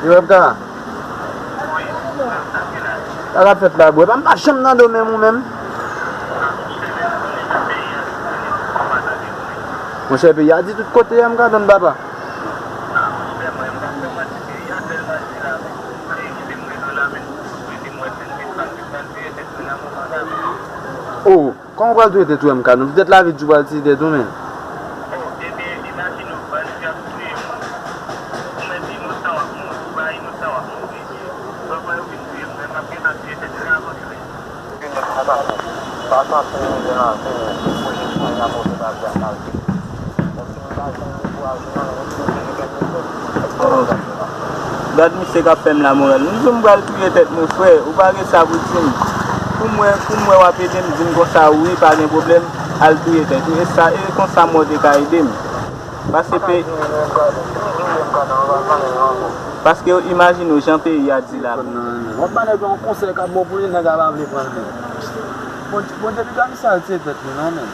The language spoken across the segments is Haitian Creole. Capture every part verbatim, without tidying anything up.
Yo, M K. Sa k ap fèt la, bro? Epa m pa janm nan do menm ou menm. Monchè, peyi a di tout kote, M K, donn papa. Oh. Kòman w pral touye tèt ou, M K? Nou, petèt lavi di w pral tiye tèt ou, menn. Gad misye k ap fè m lamoral. M di w m pral touye tèt mwen, frè. Ou pa gen sa pou di m. Pou m wè, pou m wè w ap ede m, di m konsa, wi, pa gen pwoblèm, al touye tèt ou. E sa, e konsa mò te ka ede m. Paske pe-, paske yo imajine w jan peyi a di la. W ap ba nèg la yon konsèy k ap bon pou li, nèg la pa vle pran l menm. Bon, bon, depi gade sa, l tiye tèt li, non, menn.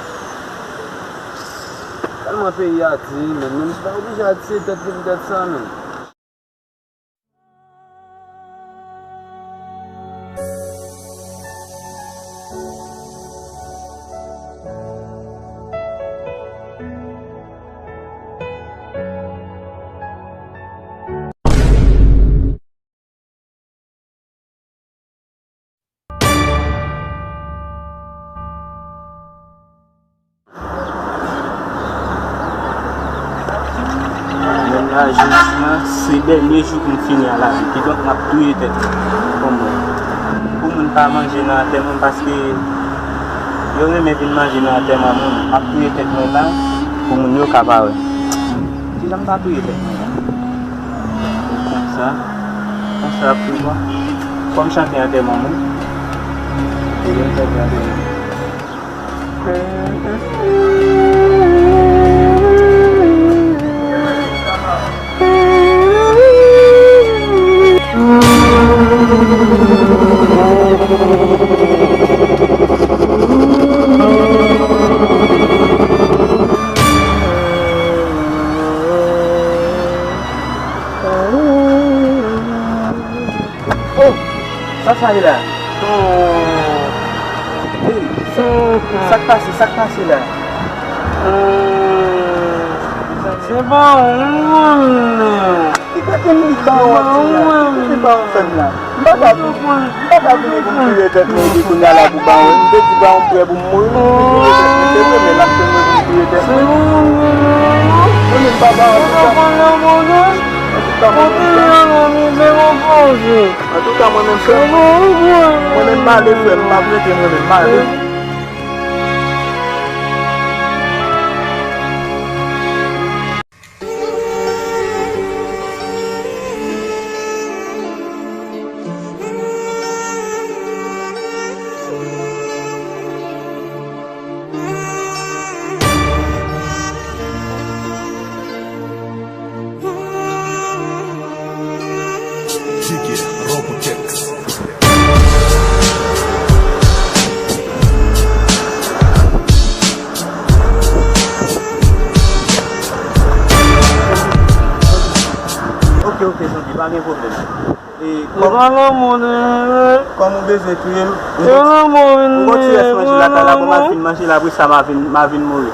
Tèlman peyi a di, men, men misye pa oblije al tiye tèt li poutèt sa, men. Menm la, jodi a, se dènye jou pou m fini a lavi. Kidonk, m ap touye tèt mwen. Pou mwen. Pou moun pa manje nan antèman, paske yo renmen vin manje nan antèman moun. M ap touye tèt mwen la, pou moun yo ka pa wè. Kijan m ta touye tèt mwen la? Konsa, konsa ap tou bon. Fò m chante antèman moun. Fò m chante antèman moun. Oh! Sa sa ye la? Hey, sa k pase, sa k pase la? Se pa ou m konnen. Ki kote m li ba w ap di la? Ki kote ba w fè m la? M pa ka vini, m pa ka vini pou m touye tèt mwen epi kounye a la pou ba w. M te di ba w m prè pou m mouri, m te touye tèt mwen, se vre, men l ap tann mwen pou m touye tèt mwen. Mwen menm papa, antouka, antouka mwen menm frè m. Antouka, mwen menm frè m, mwen menm m ale, frè m, m ap rete mwen menm, m ale. Ok, ok, zanmi, pa gen pwoblèm. E kòm, kòm ou bezwen touye m, m gon ti rès manje lakay la, bon, m al fin manje la, apre sa, m a vin, m a vin mouri.